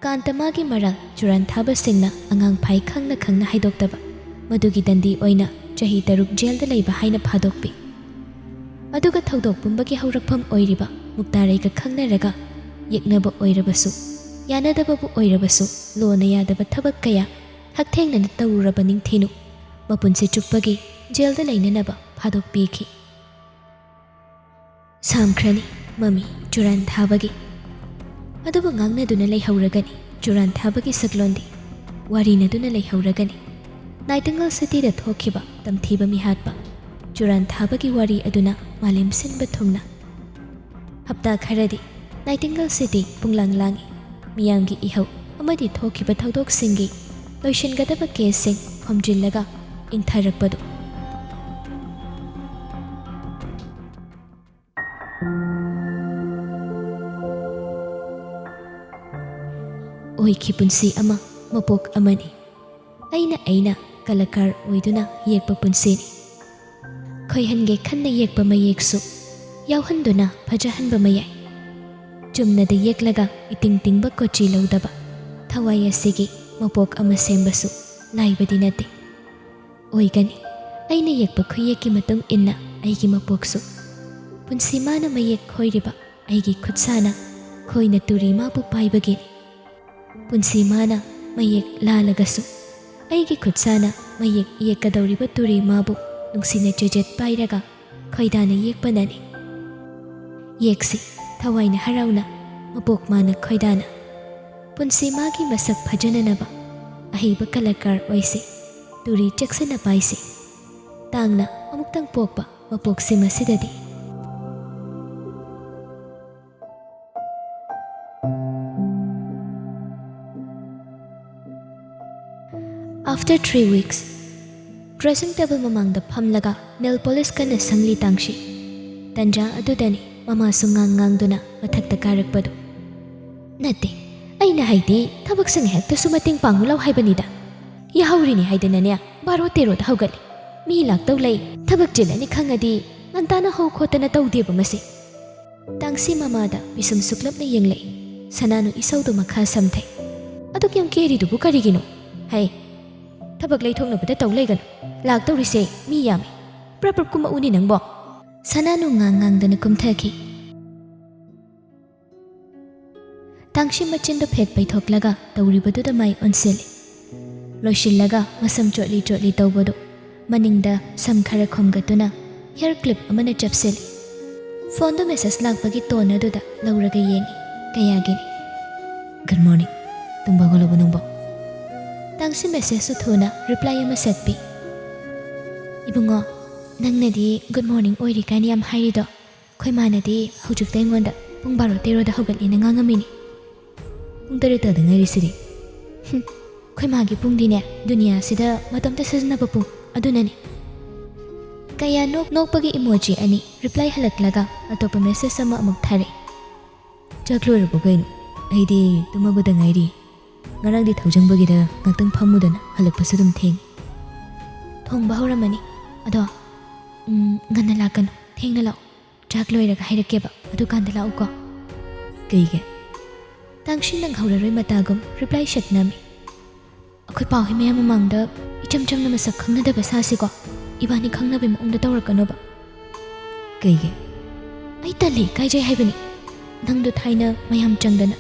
ꯀꯥꯟꯇ ꯃꯥꯒꯤ ꯃꯔꯥꯜ ꯆꯨꯔꯥꯟ ꯊꯥꯕꯁꯤꯡꯅ ꯑꯉꯥꯡ ꯐꯥꯏ ꯈꯪꯅ ꯈꯪꯅ ꯍꯥꯏꯗꯣꯛꯇꯕ, ꯃꯗꯨꯒꯤ ꯗꯟꯗꯤ ꯑꯣꯏꯅ ꯆꯍꯤ ꯇꯔꯨꯛ ꯖꯦꯜꯗ ꯂꯩꯕ ꯍꯥꯏꯅ ꯐꯥꯗꯣꯛꯄꯤ꯫ ꯑꯗꯨꯒ ꯊꯧꯗꯣꯛ ꯄꯨꯝꯕꯒꯤ ꯍꯧꯔꯛꯐꯝ ꯑꯣꯏꯔꯤꯕ ꯃꯨꯛꯇꯥꯔꯩꯒ ꯈꯪꯅꯔꯒ ꯌꯦꯛꯅꯕ ꯑꯣꯏꯔꯕꯁꯨ, ꯌꯥꯅꯗꯕꯕꯨ ꯑꯣꯏꯔꯕꯁꯨ, ꯂꯣꯅ ꯌꯥꯗꯕ ꯊꯕꯛ ꯀꯌꯥ ꯍꯛꯊꯦꯡꯅꯅ ꯇꯧꯔꯨꯔꯕ ꯅꯤꯡꯊꯤꯅꯨ ꯃꯄꯨꯟꯁꯤ ꯆꯨꯞꯄꯒꯤ ꯖꯦꯜꯗ ꯂꯩꯅꯅꯕ ꯐꯥꯗꯣꯛꯄꯤꯈꯤ꯫ ꯁꯥꯝꯈ꯭ꯔꯅꯤ ꯃꯃꯤ ꯆꯨꯔꯥꯟ ꯊꯥꯕꯒꯤ꯫ ꯑꯗꯨꯕꯨ ꯉꯥꯡꯅꯗꯨꯅ ꯂꯩꯍꯧꯔꯒꯅꯤ ꯆꯨꯔꯥꯟ ꯊꯥꯕꯒꯤ ꯁꯛꯂꯣꯟꯗꯤ꯫ ꯋꯥꯔꯤꯅꯗꯨꯅ ꯂꯩꯍꯧꯔꯒꯅꯤ ꯅꯥꯏꯇꯤꯡꯒꯜ ꯁꯤꯇꯤꯗ ꯊꯣꯛꯈꯤꯕ ꯇꯝꯊꯤꯕ ꯃꯤꯍꯥꯠꯄ꯫ ꯆꯨꯔꯥꯟ ꯊꯥꯕꯒꯤ ꯋꯥꯔꯤ ꯑꯗꯨꯅ ꯃꯥꯂꯦꯝ ꯁꯤꯟꯕ ꯊꯨꯡꯅ꯫ ꯍꯞꯇꯥ ꯈꯔꯗꯤ ꯅꯥꯏꯇꯤꯡꯒꯜ ꯁꯤꯇꯤ ꯄꯨꯡꯂꯥꯡ ꯂꯥꯡꯏ꯫ ꯃꯤꯌꯥꯝꯒꯤ ꯏꯍꯧ ꯑꯃꯗꯤ ꯊꯣꯛꯈꯤꯕ ꯊꯧꯗꯣꯛꯁꯤꯡꯒꯤ ꯂꯣꯏꯁꯤꯟꯒꯗꯕ ꯀꯦꯁꯁꯤꯡ ꯈꯣꯝꯖꯤꯜꯂꯒ ꯏꯪꯊꯔꯛꯄꯗꯨ꯫ ꯑꯣꯏꯈꯤ ꯄꯨꯟꯁꯤ ꯑꯃ, ꯃꯄꯣꯛ ꯑꯃꯅꯤ꯫ ꯑꯩꯅ, ꯑꯩꯅ ꯀꯂꯥꯀꯥꯔ ꯑꯣꯏꯗꯨꯅ ꯌꯦꯛꯄ ꯄꯨꯟꯁꯤꯅꯤ꯫ ꯈꯣꯏꯍꯟꯒꯦ ꯈꯟꯅ ꯌꯦꯛꯄ ꯃꯌꯦꯛꯁꯨ ꯌꯥꯎꯍꯟꯗꯨꯅ ꯐꯖꯍꯟꯕ ꯃꯌꯥꯏ꯫ ꯆꯨꯝꯅꯗ ꯌꯦꯛꯂꯒ ꯏꯇꯤꯡ ꯇꯤꯡꯕ ꯀꯣꯆꯤ ꯂꯧꯗꯕ ꯊꯋꯥꯏ ꯑꯁꯤꯒꯤ ꯃꯄꯣꯛ ꯑꯃ ꯁꯦꯝꯕꯁꯨ ꯂꯥꯏꯕꯗꯤ ꯅꯠꯇꯦ꯫ ꯑꯣꯏꯒꯅꯤ, ꯑꯩꯅ ꯌꯦꯛꯄ ꯈꯨꯌꯦꯛꯀꯤ ꯃꯇꯨꯡ ꯏꯟꯅ ꯑꯩꯒꯤ ꯃꯄꯣꯛꯁꯨ꯫ ꯄꯨꯟꯁꯤ ꯃꯥꯅ ꯃꯌꯦꯛ ꯈꯣꯏꯔꯤꯕ ꯑꯩꯒꯤ ꯈꯨꯠꯁꯥꯅ ꯈꯣꯏꯅ ꯇꯨꯔꯤ ꯃꯥꯕꯨ ꯄꯥꯏꯕꯒꯤꯅꯤ꯫ ꯄꯨꯟꯁꯤ ꯃꯥꯅ ꯃꯌꯦꯛ ꯂꯥꯜꯂꯒꯁꯨ, ꯑꯩꯒꯤ ꯈꯨꯠꯁꯥꯅ ꯃꯌꯦꯛ ꯌꯦꯛꯀꯗꯧꯔꯤꯕ ꯇꯨꯔꯤ ꯃꯥꯕꯨ ꯅꯨꯡꯁꯤꯅ ꯆꯦꯖꯦꯠ ꯄꯥꯏꯔꯒ ꯈꯣꯏꯗꯥꯅ ꯌꯦꯛꯄꯅꯅꯤ꯫ ꯌꯦꯛꯁꯤ ꯊꯋꯥꯏꯅ ꯍꯔꯥꯎꯅ, ꯃꯄꯣꯛ ꯃꯥꯅ ꯈꯣꯏꯗꯥꯅ꯫ ꯄꯨꯟꯁꯤ ꯃꯥꯒꯤ ꯃꯁꯛ ꯐꯖꯅꯅꯕ ꯑꯍꯩꯕ ꯀꯂꯥꯀꯥꯔ ꯑꯣꯏꯁꯤ, ꯇꯨꯔꯤ ꯆꯦꯛꯁꯤꯟꯅ ꯄꯥꯏꯁꯤ꯫ ꯇꯥꯡꯅ ꯑꯃꯨꯛꯇꯪ ꯄꯣꯛꯄ ꯃꯄꯣꯛꯁꯤꯃ ꯁꯤꯗꯗꯤ꯫ After three weeks, dressing table ꯃꯃꯥꯡꯗ ꯐꯝꯂꯒ nail polish ꯀꯟꯅ ꯁꯪꯂꯤ ꯇꯥꯡꯁꯤ꯫ ꯇꯟꯖꯥ ꯑꯗꯨꯗꯅꯤ ꯃꯃꯥꯁꯨ ꯉꯥꯡ ꯉꯥꯡꯗꯨꯅ ꯃꯊꯛꯇ ꯀꯥꯔꯛꯄꯗꯨ꯫ "ꯅꯠꯇꯦ, ꯑꯩꯅ ꯍꯥꯏꯗꯤ ꯊꯕꯛꯁꯤꯡ ꯍꯦꯛꯇꯁꯨ ꯃꯇꯦꯡ ꯄꯥꯡꯉꯨ ꯂꯥꯎ ꯍꯥꯏꯕꯅꯤꯗ꯫ ꯌꯥꯍꯧꯔꯤꯅꯤ ꯍꯥꯏꯗꯅꯅꯦ ꯕꯥꯔꯣ ꯇꯦꯔꯣꯗ ꯍꯧꯒꯠꯂꯤ꯫ ꯃꯤ ꯂꯥꯛꯇꯧ ꯂꯩ, ꯊꯕꯛ ꯆꯤꯜꯂꯅꯤ ꯈꯪꯉꯗꯤ ꯉꯟꯇꯥꯅ ꯍꯧ ꯈꯣꯠꯇꯅ ꯇꯧꯗꯦꯕ ꯃꯁꯤ꯫" ꯇꯥꯡꯁꯤ ꯃꯃꯥꯗ ꯄꯤꯁꯨꯝ ꯁꯨꯛꯂꯞꯅ ꯌꯦꯡꯂꯛꯏ꯫ ꯁꯅꯥꯅꯨ ꯏꯁꯧꯗꯨ ꯃꯈꯥ ꯁꯝꯊꯩ꯫ "ꯑꯗꯨꯛ ꯌꯥꯝ ꯀꯦꯔꯤꯗꯨꯕꯨ ꯀꯔꯤꯒꯤꯅꯣ? ꯍꯩ, ꯊꯕꯛ ꯂꯩꯊꯣꯛꯅꯕꯗ ꯇꯧ ꯂꯩꯒꯅꯨ꯫ ꯂꯥꯛꯇꯧꯔꯤꯁꯦ ꯃꯤ ꯌꯥꯝꯃꯤ꯫ ꯄ꯭ꯔꯞ ꯄ꯭ꯔꯞ ꯀꯨꯝꯃꯛꯎꯅꯦ ꯅꯪꯕꯣ꯫" ꯁꯅꯥꯅꯨ ꯉꯥꯡ ꯉꯥꯡꯗꯅ ꯀꯨꯝꯊꯈꯤ꯫ ꯇꯥꯡꯁꯤ ꯃꯆꯤꯟꯗꯨ ꯐꯦꯠ ꯄꯩꯊꯣꯛꯂꯒ ꯇꯧꯔꯤꯕꯗꯨꯗ ꯃꯥꯏ ꯑꯣꯟꯁꯤꯜꯂꯤ꯫ ꯂꯣꯏꯁꯤꯜꯂꯒ ꯃꯁꯝ ꯆꯣꯠꯂꯤ ꯆꯣꯠꯂꯤ ꯇꯧꯕꯗꯨ ꯃꯅꯤꯡꯗ ꯁꯝ ꯈꯔ ꯈꯣꯝꯒꯠꯇꯨꯅ ꯍꯤꯌꯔ ꯀ꯭ꯂꯤꯞ ꯑꯃꯅ ꯆꯞꯁꯤꯜꯂꯤ꯫ ꯐꯣꯟꯗꯨ ꯃꯦꯁꯦꯖ ꯂꯥꯛꯄꯒꯤ ꯇꯣꯟ ꯑꯗꯨꯗ ꯂꯧꯔꯒ ꯌꯦꯡꯉꯤ꯫ ꯀꯌꯥꯒꯤꯅꯤ? "Good morning. ꯇꯨꯝꯕ ꯍꯧꯒꯠꯂꯕꯣ ꯅꯪꯕꯣ?" ꯇꯥꯡꯁꯤ ꯃꯦꯁꯦꯖꯇꯨ ꯊꯨꯅ ꯔꯤꯄ꯭ꯂꯥꯏ ꯑꯃ ꯁꯠꯄꯤ꯫ "ꯏꯕꯨꯡꯉꯣ, ꯅꯪꯅꯗꯤ ꯒꯨꯗ ꯃꯣꯔꯅꯤꯡ ꯑꯣꯏꯔꯤ ꯀꯥꯏꯅ ꯌꯥꯝ ꯍꯥꯏꯔꯤꯗꯣ, ꯑꯩꯈꯣꯏ ꯃꯥꯅꯗꯤ ꯍꯧꯖꯤꯛꯇ ꯑꯩꯉꯣꯟꯗ ꯄꯨꯡ ꯕꯥꯔꯣ ꯇꯦꯔꯣꯗ ꯍꯧꯒꯠꯂꯦꯅ ꯉꯥꯡꯉꯝꯃꯤꯅꯤ꯫ ꯄꯨꯡ ꯇꯔꯦꯠ ꯇꯥꯗ ꯉꯥꯏꯔꯤꯁꯤꯗꯤ꯫" "ꯍꯨꯝ, ꯑꯩꯈꯣꯏ ꯃꯥꯒꯤ ꯄꯨꯡꯗꯤꯅꯦ, ꯗꯨꯅꯤꯌꯥꯁꯤꯗ ꯃꯇꯣꯝꯇ ꯁꯤꯖꯤꯟꯅꯕ ꯄꯨꯡ ꯑꯗꯨꯅꯅꯤ꯫" ꯀꯌꯥ ꯅꯣꯛ ꯅꯣꯛꯄꯒꯤ ꯏꯃꯣꯖꯤ ꯑꯅꯤ ꯔꯤꯄ꯭ꯂꯥꯏ ꯍꯜꯂꯛꯂꯒ ꯑꯇꯣꯞꯄ ꯃꯦꯁꯦꯖ ꯑꯃ ꯑꯃꯨꯛ ꯊꯥꯔꯛꯏ꯫ "ꯆꯥꯛ ꯂꯣꯏꯔꯕꯣ ꯀꯩꯅꯣ? ꯑꯩꯗꯤ ꯇꯨꯝꯃꯒꯗ ꯉꯥꯏꯔꯤ꯫ ꯉꯔꯥꯡꯗꯤ ꯊꯧꯖꯪꯕꯒꯤꯗ ꯉꯥꯛꯇꯪ ꯐꯝꯃꯨꯗꯅ ꯍꯜꯂꯛꯄꯁꯨ ꯑꯗꯨꯝ ꯊꯦꯡꯉꯤ꯫" "ꯊꯣꯡꯕ ꯍꯧꯔꯝꯃꯅꯤ꯫ ꯑꯗꯣ, ꯎꯝ, ꯉꯟꯅ ꯂꯥꯛꯀꯅꯨ, ꯊꯦꯡꯅ ꯂꯥꯛꯑꯣ꯫ ꯆꯥꯛ ꯂꯣꯏꯔꯒ ꯍꯥꯏꯔꯛꯀꯦꯕ, ꯑꯗꯨꯀꯥꯟꯗ ꯂꯥꯛꯎꯀꯣ꯫" "ꯀꯩꯒꯤ?" ꯇꯥꯡꯁꯤ ꯅꯪꯍꯧꯔꯔꯣꯏ ꯃꯇꯥꯒꯨꯝ ꯔꯤꯄ꯭ꯂꯥꯏ ꯁꯠ ꯅꯝꯃꯤ꯫ "ꯑꯩꯈꯣꯏ ꯄꯥꯍꯣꯏ ꯃꯌꯥꯝ ꯃꯃꯥꯡꯗ ꯏꯆꯝ ꯆꯝꯅ ꯃꯁꯛ ꯈꯪꯅꯗꯕ ꯁꯥꯁꯤꯀꯣ꯫ ꯏꯕꯥꯅꯤ ꯈꯪꯅꯕꯩ ꯃꯑꯣꯡꯗ ꯇꯧꯔꯛꯀꯅꯣꯕ꯫" "ꯀꯩꯒꯤ?" "ꯑꯩ ꯇꯜꯂꯤ, ꯏꯀꯥꯏꯖꯩ ꯍꯥꯏꯕꯅꯤ꯫ ꯅꯪꯗꯣ ꯊꯥꯏꯅ ꯃꯌꯥꯝ ꯆꯪꯗꯅ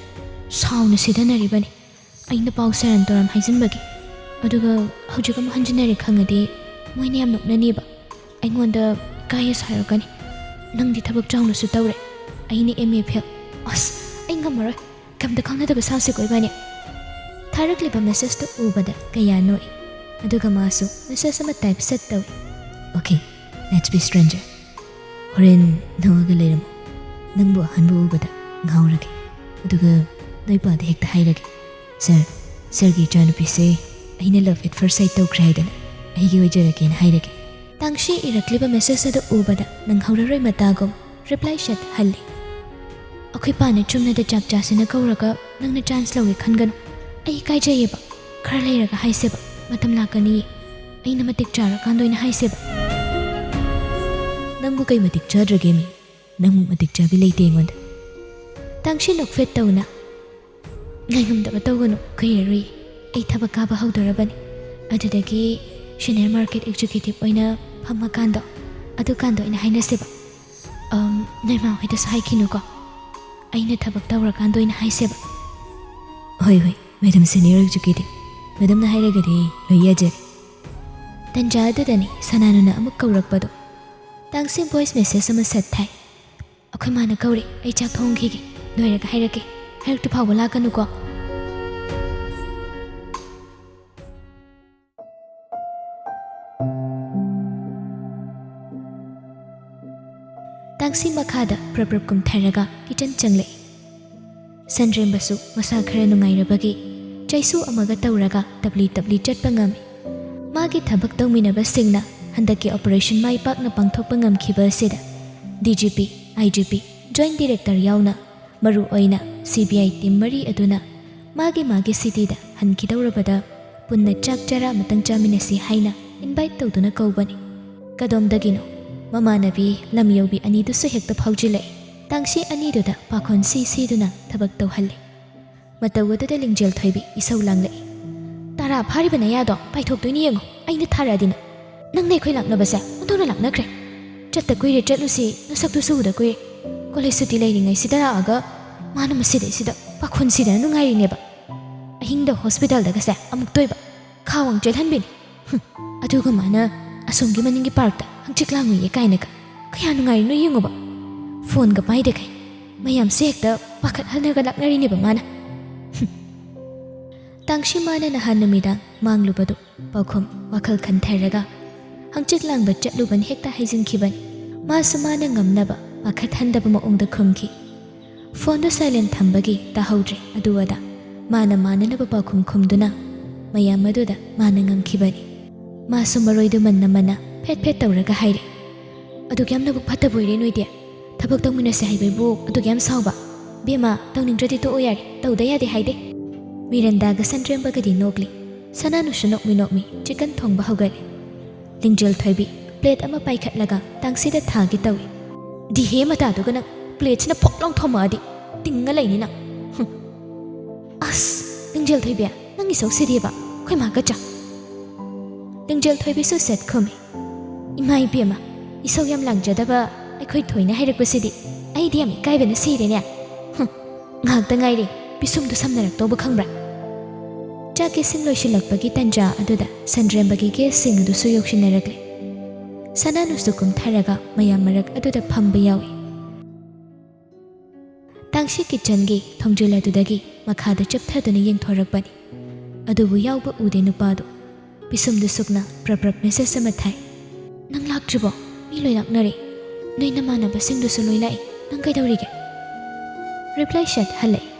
ꯁꯥꯎꯅ ꯁꯤꯗꯅꯔꯤꯕꯅꯤ꯫ ꯑꯩꯅ ꯄꯥꯎ ꯁꯦꯔꯥꯟ ꯇꯨꯔꯥꯟ ꯍꯥꯏꯖꯤꯟꯕꯒꯤ꯫ ꯑꯗꯨꯒ ꯍꯧꯖꯤꯛ ꯑꯃꯨꯛ ꯍꯟꯖꯤꯟꯅꯔꯦ ꯈꯪꯉꯗꯤ ꯃꯣꯏꯅ ꯌꯥꯝ ꯅꯣꯛꯅꯅꯤꯕ꯫ ꯑꯩꯉꯣꯟꯗ ꯏꯀꯥꯏ ꯁꯥꯔꯛꯀꯅꯤ꯫ ꯅꯪꯗꯤ ꯊꯕꯛ ꯆꯥꯎꯅꯁꯨ ꯇꯧꯔꯦ꯫ ꯑꯩꯅ ꯑꯦꯝ ꯑꯦ ꯐꯦꯜ꯫ ꯑꯁ, ꯑꯩ ꯉꯝꯃꯔꯣꯏ꯫ ꯀꯩꯝꯇ ꯈꯪꯅꯗꯕ ꯁꯥꯁꯤꯀꯣ ꯏꯕꯥꯅꯤ꯫" ꯊꯥꯔꯛꯂꯤꯕ ꯃꯦꯁꯦꯖꯇꯨ ꯎꯕꯗ ꯀꯌꯥ ꯅꯣꯛꯏ꯫ ꯑꯗꯨꯒ ꯃꯥꯁꯨ ꯃꯦꯁꯦꯖ ꯑꯃ ꯇꯥꯏꯞ ꯁꯠ ꯇꯧꯏ꯫ "Okay, let's be stranger꯫ ꯍꯣꯔꯦꯟ ꯅꯣꯛꯑꯒ ꯂꯩꯔꯝꯃꯣ꯫ ꯅꯪꯕꯨ ꯑꯍꯥꯟꯕ ꯎꯕꯗ ꯉꯥꯎꯔꯒꯦ꯫ ꯑꯗꯨꯒ ꯅꯣꯏ ꯄꯥꯗ ꯍꯦꯛꯇ ꯍꯥꯏꯔꯒꯦ, 'ꯁꯥꯔ, ꯁꯥꯔꯒꯤ ꯏꯆꯥꯅꯨꯄꯤꯁꯦ ꯑꯩꯅ love at first sight ꯇꯧꯈ꯭ꯔꯦ ꯍꯥꯏꯗꯅ ꯑꯩꯒꯤ ꯑꯣꯏꯖꯔꯒꯦꯅ ꯍꯥꯏꯔꯒꯦ꯫" ꯇꯥꯡꯁꯤ ꯏꯔꯛꯂꯤꯕ ꯃꯦꯁꯦꯖ ꯑꯗꯨ ꯎꯕꯗ ꯅꯪꯍꯧꯔꯔꯣꯏ ꯃꯇꯥꯒꯨꯝ ꯔꯤꯄ꯭ꯂꯥꯏ ꯁꯠ ꯍꯜꯂꯤ꯫ "ꯑꯩꯈꯣꯏ ꯄꯥꯅ ꯆꯨꯝꯅꯗ ꯆꯥꯛ ꯆꯥꯁꯦꯅ ꯀꯧꯔꯒ ꯅꯪꯅ ꯆꯥꯟꯁ ꯂꯧꯒꯦ ꯈꯟꯒꯅꯨ꯫ ꯑꯩ ꯏꯀꯥꯏꯖꯩꯌꯦꯕ꯫ ꯈꯔ ꯂꯩꯔꯒ ꯍꯥꯏꯁꯦꯕ꯫ ꯃꯇꯝ ꯂꯥꯛꯀꯅꯤꯌꯦ꯫ ꯑꯩꯅ ꯃꯇꯤꯛ ꯆꯥꯔꯀꯥꯟꯗ ꯑꯣꯏꯅ ꯍꯥꯏꯁꯦꯕ꯫" "ꯅꯪꯕꯨ ꯀꯩ ꯃꯇꯤꯛ ꯆꯥꯗ꯭ꯔꯒꯦ ꯃꯤ? ꯅꯪꯃꯨꯛ ꯃꯇꯤꯛ ꯆꯥꯕꯤ ꯂꯩꯇꯦ ꯑꯩꯉꯣꯟꯗ꯫" ꯇꯥꯡꯁꯤ ꯅꯣꯛꯐꯦꯠ ꯇꯧꯅ, "ꯉꯥꯏꯉꯝꯗꯕ ꯇꯧꯒꯅꯨ, ꯀꯨꯏꯔꯔꯣꯏ꯫ ꯑꯩ ꯊꯕꯛ ꯀꯥꯕ ꯍꯧꯗꯣꯔꯕꯅꯤ꯫ ꯑꯗꯨꯗꯒꯤ ꯁꯤꯅꯤꯌꯔ ꯃꯥꯔꯀꯦꯠ ꯑꯦꯛꯖꯤꯀ꯭ꯌꯨꯇꯤꯚ ꯑꯣꯏꯅ ꯐꯝꯃꯀꯥꯟꯗꯣ, ꯑꯗꯨꯀꯥꯟꯗ ꯑꯣꯏꯅ ꯍꯥꯏꯅꯁꯦꯕ꯫ ꯑꯝ, ꯅꯣꯏ ꯃꯥ ꯍꯣꯏꯗꯁꯨ ꯍꯥꯏꯈꯤꯅꯨꯀꯣ꯫ ꯑꯩꯅ ꯊꯕꯛ ꯇꯧꯔꯀꯥꯟꯗ ꯑꯣꯏꯅ ꯍꯥꯏꯁꯦꯕ꯫ "ꯍꯣꯏ, ꯍꯣꯏ, ꯃꯦꯗꯝ ꯁꯦꯅꯤꯌꯔ ꯑꯦꯛꯖꯤꯀ꯭ꯌꯨꯇꯤꯚ꯫ ꯃꯦꯗꯝꯅ ꯍꯥꯏꯔꯒꯗꯤ ꯂꯣꯏ ꯌꯥꯖꯔꯦ"꯫ ꯇꯟꯖꯥ ꯑꯗꯨꯗꯅꯤ ꯁꯅꯥꯅꯨꯅ ꯑꯃꯨꯛ ꯀꯧꯔꯛꯄꯗꯣ꯫ ꯇꯥꯡꯁꯤ ꯚꯣꯏꯁ ꯃꯦꯁꯦꯖ ꯑꯃ ꯁꯠ ꯊꯥꯏ꯫ "ꯑꯩꯈꯣꯏ ꯃꯥꯅ ꯀꯧꯔꯦ, ꯑꯩ ꯆꯥꯛ ꯊꯣꯡꯈꯤꯒꯦ, ꯂꯣꯏꯔꯒ ꯍꯥꯏꯔꯛꯀꯦ, ꯍꯥꯏꯔꯛꯇ꯭ꯔꯤ ꯐꯥꯎꯕ ꯂꯥꯛꯀꯅꯨꯀꯣ"꯫ ꯇꯥꯡꯁꯤ ꯃꯈꯥꯗ ꯄ꯭ꯔꯞ ꯄ꯭ꯔꯞ ꯀꯨꯝꯊꯔꯒ ꯀꯤꯆꯟ ꯆꯪꯂꯛꯏ꯫ ꯁꯟꯗ꯭ꯔꯦꯝꯕꯁꯨ ꯃꯁꯥ ꯈꯔ ꯅꯨꯡꯉꯥꯏꯔꯕꯒꯤ ꯆꯩꯁꯨ ꯑꯃꯒ ꯇꯧꯔꯒ ꯇꯞꯂꯤ ꯇꯞꯂꯤ ꯆꯠꯄ ꯉꯝꯃꯤ꯫ ꯃꯥꯒꯤ ꯊꯕꯛ ꯇꯧꯃꯤꯟꯅꯕꯁꯤꯡꯅ ꯍꯟꯗꯛꯀꯤ ꯑꯣꯄꯔꯦꯁꯟ ꯃꯥꯏ ꯄꯥꯛꯅ ꯄꯥꯡꯊꯣꯛꯄ ꯉꯝꯈꯤꯕ ꯑꯁꯤꯗ ꯗꯤ ꯖꯤ ꯄꯤ, ꯑꯥꯏ ꯖꯤ ꯄꯤ, ꯖꯣꯏꯟꯠ ꯗꯤꯔꯦꯛꯇꯔ ꯌꯥꯎꯅ ꯃꯔꯨ ꯑꯣꯏꯅ ꯁꯤ ꯕꯤ ꯑꯥꯏ ꯇꯤꯝ ꯃꯔꯤ ꯑꯗꯨꯅ ꯃꯥꯒꯤ ꯃꯥꯒꯤ ꯁꯤꯇꯤꯗ ꯍꯟꯈꯤꯗꯧꯔꯕꯗ ꯄꯨꯟꯅ ꯆꯥꯛ ꯆꯔꯥ ꯑꯃꯇꯪ ꯆꯥꯃꯤꯟꯅꯁꯤ ꯍꯥꯏꯅ ꯏꯟꯚꯥꯏꯠ ꯇꯧꯗꯨꯅ ꯀꯧꯕꯅꯤ꯫ ꯀꯗꯣꯝꯗꯒꯤꯅꯣ ꯃꯃꯥꯟꯅꯕꯤ ꯂꯝ ꯌꯧꯕꯤ ꯑꯅꯤꯗꯨꯁꯨ ꯍꯦꯛꯇ ꯐꯥꯎꯖꯤꯜꯂꯛꯏ꯫ ꯇꯥꯡꯁꯤ ꯑꯅꯤꯗꯨꯗ ꯄꯥꯈꯣꯟ ꯁꯤ ꯁꯤꯗꯨꯅ ꯊꯕꯛ ꯇꯧꯍꯜꯂꯤ꯫ ꯃꯇꯧ ꯑꯗꯨꯗ ꯂꯤꯡꯖꯦꯜ ꯊꯣꯏꯕꯤ ꯏꯁꯧ ꯂꯥꯡꯂꯛꯏ꯫ "ꯇꯔꯥ ꯐꯥꯔꯤꯕ ꯅꯌꯥꯗꯣ ꯄꯥꯏꯊꯣꯛꯇꯣꯏꯅꯤ ꯌꯦꯡꯉꯨ, ꯑꯩꯅ ꯊꯥꯔꯛꯑꯗꯤ ꯅꯪ꯫ ꯅꯪꯅ ꯑꯩꯈꯣꯏ ꯂꯥꯛꯅꯕꯁꯦ ꯑꯣꯟꯊꯣꯛꯅ ꯂꯥꯛꯅꯈ꯭ꯔꯦ꯫ ꯆꯠꯇ ꯀꯨꯏꯔꯦ ꯆꯠꯂꯨꯁꯤ, ꯅꯁꯛꯇꯨꯁꯨ ꯎꯗ ꯀꯨꯏꯔꯦ꯫ ꯀꯣꯂꯦꯖ ꯁꯨꯇꯤ ꯂꯩꯔꯤꯉꯩꯁꯤꯗ ꯂꯥꯛꯑꯒ ꯃꯥꯅ ꯃꯁꯤꯗꯩꯁꯤꯗ ꯄꯥꯈꯣꯟ ꯁꯤꯗꯅ ꯅꯨꯡꯉꯥꯏꯔꯤꯅꯦꯕ꯫ ꯑꯍꯤꯡꯗ ꯍꯣꯁꯄꯤꯇꯥꯜꯗꯒꯁꯦ ꯑꯃꯨꯛ ꯇꯣꯏꯕ꯫ ꯈꯥ ꯑꯃꯨꯛ ꯆꯦꯜꯍꯟꯕꯤꯅꯤ꯫ ꯍꯨꯝ, ꯑꯗꯨꯒ ꯃꯥꯅ ꯑꯁꯣꯝꯒꯤ ꯃꯅꯤꯡꯒꯤ ꯄꯥꯔꯛꯇ ꯍꯪꯆꯤꯠ ꯂꯥꯡꯉꯨꯏꯌꯦ ꯀꯥꯏꯅꯒ꯫ ꯀꯌꯥ ꯅꯨꯡꯉꯥꯏꯔꯤꯅꯣ ꯌꯦꯡꯉꯨꯕ꯫ ꯐꯣꯟꯒ ꯄꯥꯏꯗꯈꯩ ꯃꯌꯥꯝꯁꯦ ꯍꯦꯛꯇ ꯄꯥꯈꯠꯍꯜꯂꯒ ꯂꯥꯛꯅꯔꯤꯅꯦꯕ ꯃꯥꯅ"꯫ ꯍꯨꯝ꯫ ꯇꯥꯡꯁꯤ ꯃꯥꯅ ꯅꯍꯥꯟ ꯅꯨꯃꯤꯗꯥꯡ ꯃꯥꯡꯂꯨꯕꯗꯨ ꯄꯥꯎꯈꯨꯝ ꯋꯥꯈꯜ ꯈꯟꯊꯔꯒ ꯍꯪꯆꯤꯠ ꯂꯥꯡꯕ ꯆꯠꯂꯨꯕꯅ ꯍꯦꯛꯇ ꯍꯥꯏꯖꯤꯟꯈꯤꯕꯅꯤ꯫ ꯃꯥꯁꯨ ꯃꯥꯅ ꯉꯝꯅꯕ ꯄꯥꯈꯠꯍꯟꯗꯕ ꯃꯑꯣꯡꯗ ꯈꯨꯝꯈꯤ꯫ ꯐꯣꯟꯗꯨ ꯁꯥꯏꯂꯦꯟ ꯊꯝꯕꯒꯤ ꯇꯥꯍꯧꯗ꯭ꯔꯦ ꯑꯗꯨ ꯑꯗꯥ꯫ ꯃꯥꯅ ꯃꯥꯟꯅꯅꯕ ꯄꯥꯎꯈꯨꯝ ꯈꯨꯝꯗꯨꯅ ꯃꯌꯥꯝ ꯑꯗꯨꯗ ꯃꯥꯅ ꯉꯝꯈꯤꯕꯅꯤ꯫ ꯃꯥꯁꯨ ꯃꯔꯣꯏꯗꯨ ꯃꯟꯅ ꯃꯟꯅ ꯐꯦꯠ ꯐꯦꯠ ꯇꯧꯔꯒ ꯍꯥꯏꯔꯦ, "ꯑꯗꯨꯛ ꯌꯥꯝꯅꯕꯨ ꯐꯠꯇꯕ ꯑꯣꯏꯔꯦ ꯅꯣꯏꯗꯤ? ꯊꯕꯛ ꯇꯧꯃꯤꯟꯅꯁꯦ ꯍꯥꯏꯕꯕꯨ ꯑꯗꯨꯛ ꯌꯥꯝ ꯁꯥꯎꯕ? ꯕꯦꯝꯃ, ꯇꯧꯅꯤꯡꯗ꯭ꯔꯗꯤ ꯇꯣꯛꯑꯣ ꯌꯥꯔꯦ, ꯇꯧꯗ ꯌꯥꯗꯦ ꯍꯥꯏꯗꯦ"꯫ ꯃꯤꯔꯟꯗꯥꯒ ꯁꯟꯗ꯭ꯔꯦꯝꯕꯒꯗꯤ ꯅꯣꯛꯂꯤ꯫ ꯁꯅꯥꯅꯨꯁꯨ ꯅꯣꯛꯃꯤ ꯅꯣꯛꯃꯤ ꯆꯤꯛꯀꯟ ꯊꯣꯡꯕ ꯍꯧꯒꯠꯂꯤ꯫ ꯂꯤꯡꯖꯦꯜ ꯊꯣꯏꯕꯤ ꯄ꯭ꯂꯦꯠ ꯑꯃ ꯄꯥꯏꯈꯠꯂꯒ ꯇꯥꯡꯁꯤꯗ ꯊꯥꯒꯦ ꯇꯧꯏ꯫ "ꯗꯤꯍꯦ ꯃꯇꯥꯗꯨꯒ ꯅꯪ ꯄ꯭ꯂꯦꯠꯁꯤꯅ ꯐꯣꯛ ꯂꯥꯎ ꯊꯣꯝꯃꯛꯑꯗꯤ ꯇꯤꯡꯉ ꯂꯩꯅꯤ ꯅꯪ꯫ ꯍꯨꯝ꯫ ꯑꯁ, ꯂꯤꯡꯖꯦꯜ ꯊꯣꯏꯕꯤ, ꯅꯪ ꯏꯁꯧ ꯁꯤꯗꯤꯕ, ꯑꯩꯈꯣꯏ ꯃꯥꯒ ꯆꯥ"꯫ ꯂꯤꯡꯖꯦꯜ ꯊꯣꯏꯕꯤꯁꯨ ꯁꯦꯠ ꯈꯨꯝꯃꯤ꯫ "ꯏꯃꯥ ꯏꯕꯦꯝꯃ, ꯏꯁꯧ ꯌꯥꯝ ꯂꯥꯡꯖꯗꯕ ꯑꯩꯈꯣꯏ ꯊꯣꯏꯅ ꯍꯥꯏꯔꯛꯄꯁꯤꯗꯤ ꯑꯩꯗꯤ ꯌꯥꯝ ꯏꯀꯥꯏꯕꯅ ꯁꯤꯔꯦꯅꯦ"꯫ "ꯉꯥꯏꯍꯥꯛꯇ ꯉꯥꯏꯔꯦ, ꯄꯤꯁꯨꯝꯗꯨ ꯁꯝꯅꯔꯛꯇꯧꯕ ꯈꯪꯕ꯭ꯔꯥ?" ꯆꯥꯛ ꯏꯁꯤꯡ ꯂꯣꯏꯁꯤꯜꯂꯛꯄꯒꯤ ꯇꯟꯖꯥ ꯑꯗꯨꯗ ꯁꯟꯗ꯭ꯔꯦꯝꯕꯒꯤ ꯒꯦꯁꯁꯤꯡ ꯑꯗꯨꯁꯨ ꯌꯧꯁꯤꯟꯅꯔꯛꯂꯦ꯫ ꯁꯅꯥꯅꯨꯁꯨ ꯀꯨꯝꯊꯔꯒ ꯃꯌꯥꯝ ꯃꯔꯛ ꯑꯗꯨꯗ ꯐꯝꯕ ꯌꯥꯎꯏ꯫ ꯇꯥꯡꯁꯤ ꯀꯤꯠꯆꯟꯒꯤ ꯊꯣꯡꯖꯤꯜ ꯑꯗꯨꯗꯒꯤ ꯃꯈꯥꯗ ꯆꯞꯊꯗꯨꯅ ꯌꯦꯡꯊꯣꯔꯛꯄꯅꯤ꯫ ꯑꯗꯨꯕꯨ ꯌꯥꯎꯕ ꯎꯗꯦ ꯅꯨꯄꯥꯗꯨ꯫ ꯄꯤꯁꯨꯝꯗꯨ ꯁꯨꯛꯅ ꯄ꯭ꯔꯞ ꯄ꯭ꯔꯞ ꯃꯦꯁꯦꯖ ꯑꯃ ꯊꯥꯏ꯫ "ꯅꯪ ꯂꯥꯛꯇ꯭ꯔꯤꯕꯣ? ꯃꯤ ꯂꯣꯏ ꯂꯥꯛꯅꯔꯦ꯫ ꯅꯣꯏ ꯅꯃꯥꯟꯅꯕꯁꯤꯡꯗꯨꯁꯨ ꯂꯣꯏ ꯂꯥꯛꯏ꯫ ꯅꯪ ꯀꯩꯗꯧꯔꯤꯒꯦ?" ꯔꯤꯄ꯭ꯂꯥꯏ ꯁꯠ ꯍꯜꯂꯛꯏ꯫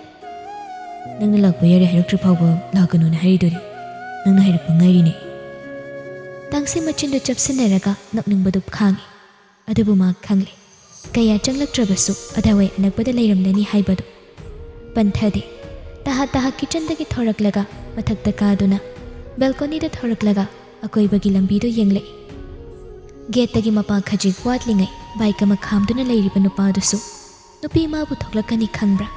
"ꯅꯪꯅ ꯂꯥꯛꯄ ꯌꯥꯔꯦ ꯍꯥꯏꯔꯛꯇ꯭ꯔꯤ ꯐꯥꯎꯕ ꯂꯥꯛꯀꯅꯨꯅ ꯍꯥꯏꯔꯤꯗꯨꯅꯤ꯫ ꯅꯪꯅ ꯍꯥꯏꯔꯛꯄ ꯉꯥꯏꯔꯤꯅꯦ꯫" ꯇꯥꯡꯁꯤ ꯃꯆꯤꯟꯗꯨ ꯆꯞꯁꯤꯟꯅꯔꯒ ꯅꯣꯛꯅꯤꯡꯕꯗꯨ ꯈꯥꯡꯏ꯫ ꯑꯗꯨꯕꯨ ꯃꯥ ꯈꯪꯂꯦ, ꯀꯌꯥ ꯆꯪꯂꯛꯇ꯭ꯔꯕꯁꯨ ꯑꯗꯥꯋꯥꯏ ꯑꯅꯛꯄꯗ ꯂꯩꯔꯝꯂꯅꯤ ꯍꯥꯏꯕꯗꯨ꯫ ꯄꯟꯊꯗꯦ꯫ ꯇꯍꯥ ꯇꯍꯥ ꯀꯤꯠꯆꯟꯗꯒꯤ ꯊꯣꯔꯛꯂꯒ ꯃꯊꯛꯇ ꯀꯥꯗꯨꯅ ꯕꯦꯜꯀꯣꯅꯤꯗ ꯊꯣꯔꯛꯂꯒ ꯑꯀꯣꯏꯕꯒꯤ ꯂꯝꯕꯤꯗꯨ ꯌꯦꯡꯂꯛꯏ꯫ ꯒꯦꯠꯇꯒꯤ ꯃꯄꯥ ꯈꯖꯤꯛ ꯋꯥꯠꯂꯤꯉꯩ ꯕꯥꯏꯛ ꯑꯃ ꯈꯥꯝꯗꯨꯅ ꯂꯩꯔꯤꯕ ꯅꯨꯄꯥꯗꯨꯁꯨ ꯅꯨꯄꯤ ꯃꯥꯕꯨ ꯊꯣꯛꯂꯛꯀꯅꯤ ꯈꯪꯕ꯭ꯔꯥ?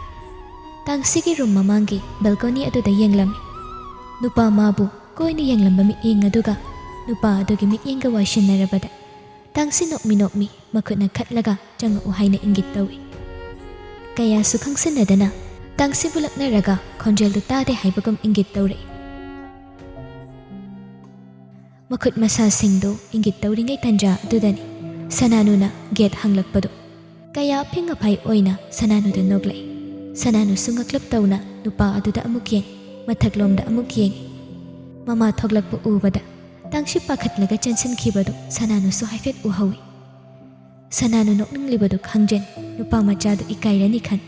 ꯇꯥꯡꯁꯤꯒꯤ ꯔꯨꯝ ꯃꯃꯥꯡꯒꯤ ꯕꯦꯜꯀꯣꯅꯤ ꯑꯗꯨꯗ ꯌꯦꯡꯂꯝꯃꯤ꯫ ꯅꯨꯄꯥ ꯃꯥꯕꯨ ꯀꯣꯏꯅ ꯌꯦꯡꯂꯝꯕ ꯃꯤꯠꯌꯦꯡ ꯑꯗꯨꯒ ꯅꯨꯄꯥ ꯑꯗꯨꯒꯤ ꯃꯤꯠꯌꯦꯡꯒ ꯋꯥꯏꯁꯤꯟꯅꯔꯕꯗ ꯇꯥꯡꯁꯤ ꯅꯣꯛꯃꯤ ꯅꯣꯛꯃꯤ ꯃꯈꯨꯠꯅ ꯈꯠꯂꯒ ꯆꯪꯉꯛꯎ ꯍꯥꯏꯅ ꯏꯪꯒꯤꯠ ꯇꯧꯏ꯫ ꯀꯌꯥꯁꯨ ꯈꯪꯁꯤꯟꯅꯗꯅ ꯇꯥꯡꯁꯤꯕꯨ ꯂꯛꯅꯔꯒ ꯈꯣꯟꯖꯦꯜꯗꯨ ꯇꯥꯗꯦ ꯍꯥꯏꯕꯒꯨꯝ ꯏꯪꯒꯤꯠ ꯇꯧꯔꯛꯏ꯫ ꯃꯈꯨꯠ ꯃꯁꯥꯁꯤꯡꯗꯨ ꯏꯪꯒꯤꯠ ꯇꯧꯔꯤꯉꯩ ꯇꯟꯖꯥ ꯑꯗꯨꯗꯅꯤ ꯁꯅꯥꯅꯨꯅ ꯒꯦꯠ ꯍꯥꯡꯂꯛꯄꯗꯨ꯫ ꯀꯌꯥ ꯑꯐꯤꯡ ꯑꯐꯥꯏ ꯑꯣꯏꯅ ꯁꯅꯥꯅꯨꯗ ꯅꯣꯛꯂꯛꯏ꯫ ꯁꯅꯥꯅꯨꯁꯨ ꯉꯛꯂꯞ ꯇꯧꯅ ꯅꯨꯄꯥ ꯑꯗꯨꯗ ꯑꯃꯨꯛ ꯌꯦꯡ, ꯃꯊꯛꯂꯣꯝꯗ ꯑꯃꯨꯛ ꯌꯦꯡꯏ꯫ ꯃꯃꯥ ꯊꯣꯛꯂꯛꯄ ꯎꯕꯗ ꯇꯥꯡꯁꯤ ꯄꯥꯈꯠꯂꯒ ꯆꯦꯟꯁꯤꯟꯈꯤꯕꯗꯨ ꯁꯅꯥꯅꯨꯁꯨ ꯍꯥꯏꯐꯦꯠ ꯎꯍꯧꯏ꯫ ꯁꯅꯥꯅꯨ ꯅꯣꯛꯅꯤꯡꯂꯤꯕꯗꯨ ꯈꯪꯖꯟ ꯅꯨꯄꯥ ꯃꯆꯥꯗꯨ ꯏꯀꯥꯏꯔꯅꯤ ꯈꯟ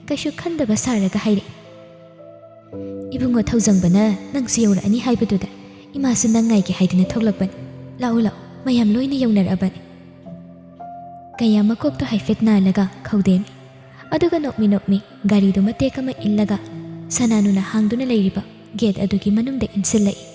ꯀꯩꯁꯨ ꯈꯟꯗꯕ ꯁꯥꯔꯒ ꯍꯥꯏꯔꯛꯏ꯫ "ꯏꯕꯨꯡꯉꯣ ꯊꯧꯖꯪꯕꯅ ꯅꯪꯁꯨ ꯌꯧꯔꯛꯑꯅꯤ ꯍꯥꯏꯕꯗꯨꯗ ꯏꯃꯥꯁꯨ ꯅꯪ ꯉꯥꯏꯒꯦ ꯍꯥꯏꯗꯨꯅ ꯊꯣꯛꯂꯛꯄꯅꯤ꯫ ꯂꯥꯛꯎ ꯂꯥꯛꯎ, ꯃꯌꯥꯝ ꯂꯣꯏꯅ ꯌꯧꯅꯔꯛꯑꯕꯅꯤ꯫" ꯀꯌꯥ ꯃꯀꯣꯛꯇꯣ ꯍꯥꯏꯐꯦꯠ ꯅꯥꯜꯂꯒ ꯈꯧꯗꯦꯝꯃꯤ꯫ ꯑꯗꯨꯒ ꯅꯣꯛꯃꯤ ꯅꯣꯛꯃꯤ ꯒꯥꯔꯤꯗꯨ ꯃꯇꯦꯛ ꯑꯃ ꯏꯜꯂꯒ ꯁꯅꯥꯅꯨꯅ ꯍꯥꯡꯗꯨꯅ ꯂꯩꯔꯤꯕ ꯒꯦꯠ ꯑꯗꯨꯒꯤ ꯃꯅꯨꯡꯗ ꯏꯟꯁꯤꯜꯂꯛꯏ꯫